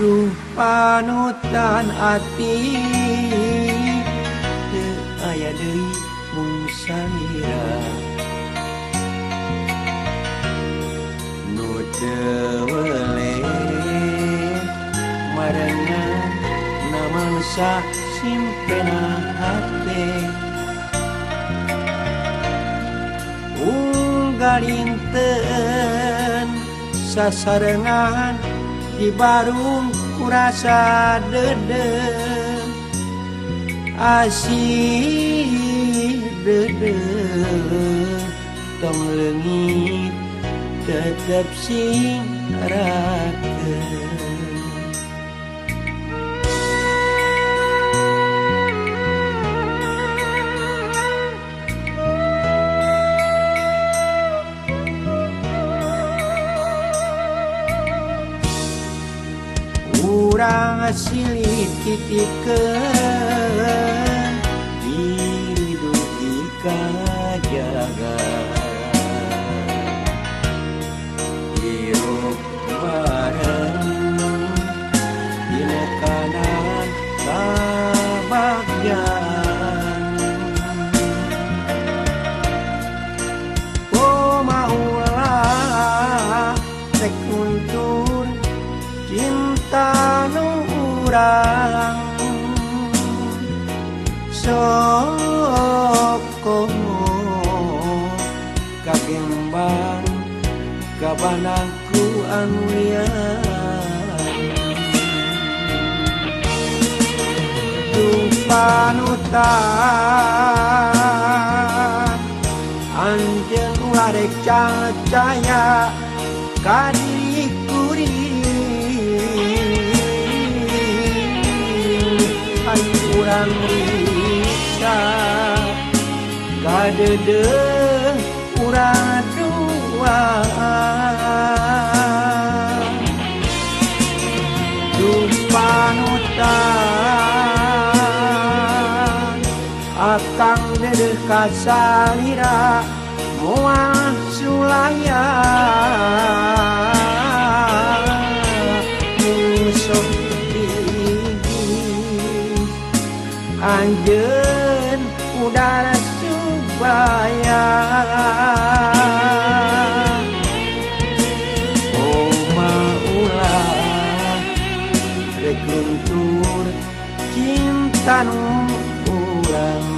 Duh panutan ati teu aya deui mung salira nu teu weleh marengan namangsa simpena hate unggalinten sasarengan di barung kurasa dede asih dede tong leungit tetep sing rakeun. Urang silih titipkeun diri dugi kajaga hirup bareng dina kanan kabagjaan. Oh maulah rek luntur cinta nu urang sok komo kagembang kabanangku anu lian. Duh panutan anjeun ulah rek caya ka diri kuring urang riksa kadeudeung urang dua. Duh panutan akang deudeuh ka salira moal sulaya musuh anjeun udara subaya. Oh maulah rek luntur cinta nu urang.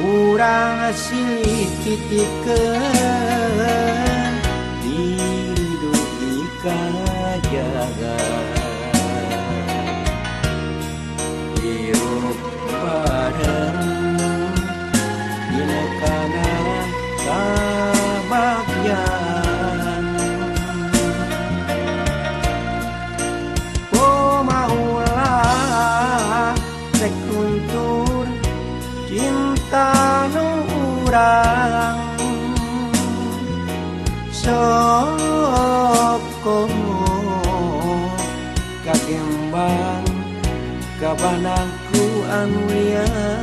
Urang silih titipkeun diri dugi kajaga hirup bareng dina kana kabagjaan. Oh maulah rek luntur cinta nu urang sok komo kagembang kabanangku anu lian.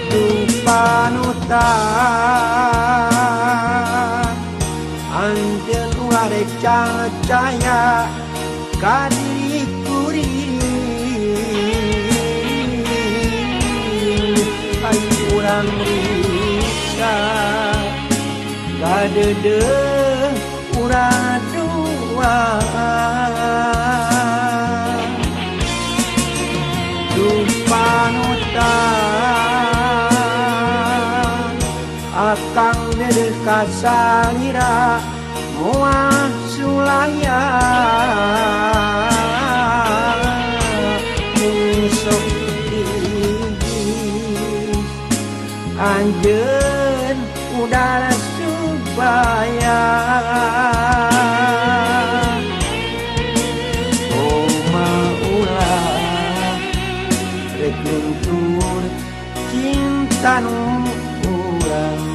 Duh panutan anjeun ulah rek caya ka diri kuring urang riksa kadeudeuh urang dua. Moal salira moal sulaya mung sok diigis anjeun udara supaya koma ulah rek luntur cinta nu urang.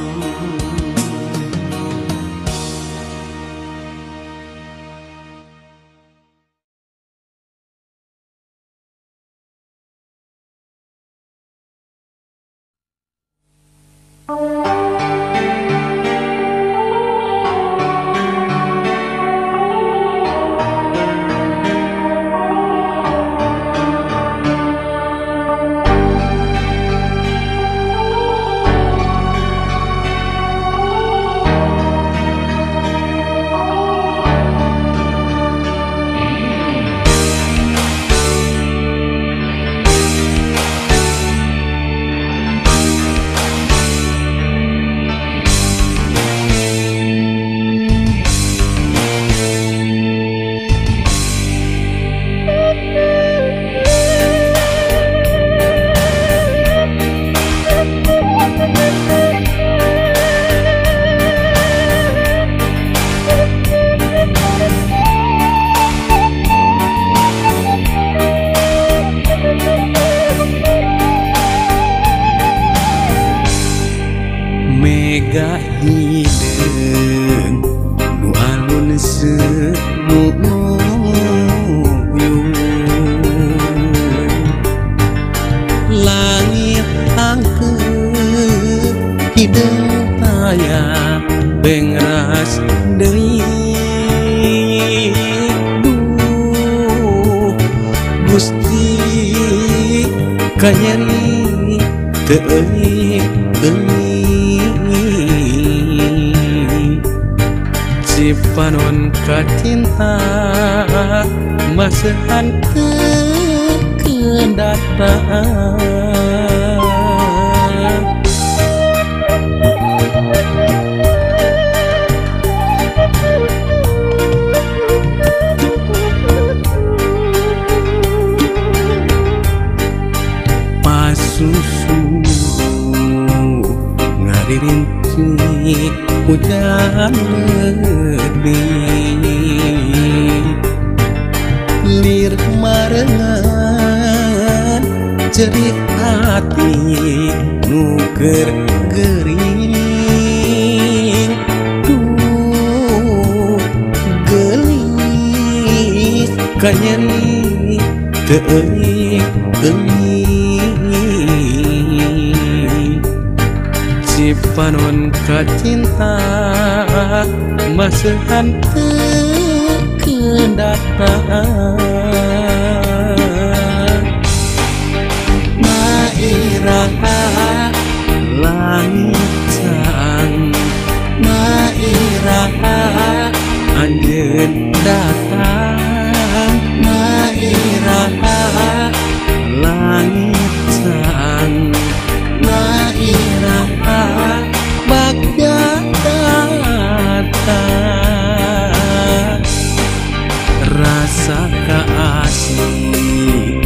Mega hideung nu alun seumuyung langit angkeut hideung taya bengras deui duh Gusti kanyeri teu euy Cipanon kacinta masehan teu kendatang. Pasusu ngaririnci hujan lebih lir marengan cerik hati nuker gering duh gelis kanyeri teu euy Cipanon kacinta masehan teu kendatang. Mairaha langit sang mairaha anjeun datang mairaha langit sang mairaha bagja datang rasa kaasih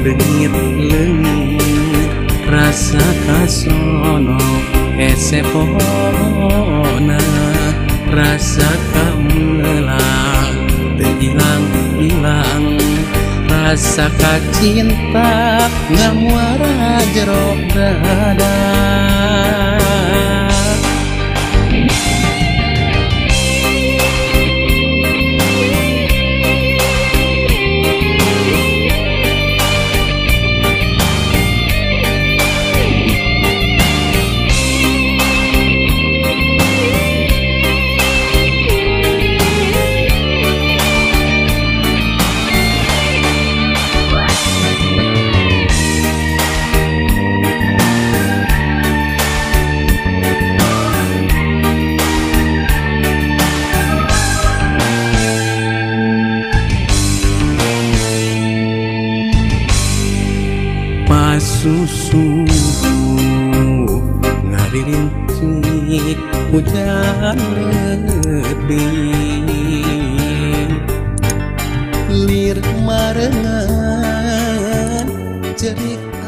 leungit leungit rasa kasono esepona rasa kamelang teu ilang-ilang rasa kacinta ngamuara jero dada. Gerimisik hujan leutik lir marengan cerik.